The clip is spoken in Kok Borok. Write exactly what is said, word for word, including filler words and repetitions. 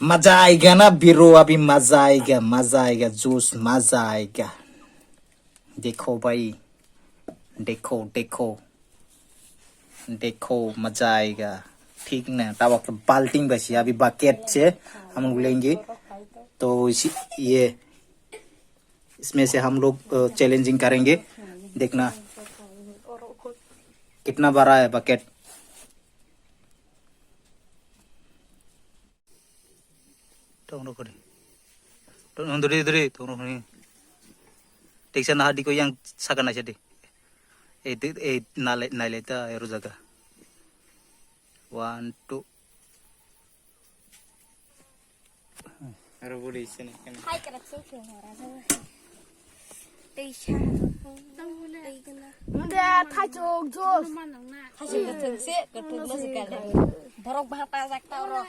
मजा आएगा ना ब्रो, अभी मजा आएगा, मजा आएगा, जोश मजा आएगा। देखो भाई, देखो, देखो, देखो, मजा आएगा। ठीक ना, तब बाल्टी बची, अभी बकेट से हम लोग लेंगे। तो इसी, ये, इसमें से हम लोग चैलेंजिंग करेंगे, देखना कितना बड़ा है bucket. Tong rok kori. Tong duri duri tong rok kori. Teksa naha diko yang saka naisa di. Eh di eh nale nale ta ero jaga. One two. Ero buri sini kena. Hai kena sing sing ora jaga. Tei sa. Tei kena. Munda thachok jos. Thachok jos se ketuk lo sekali. Borok bahar tajak ta oro.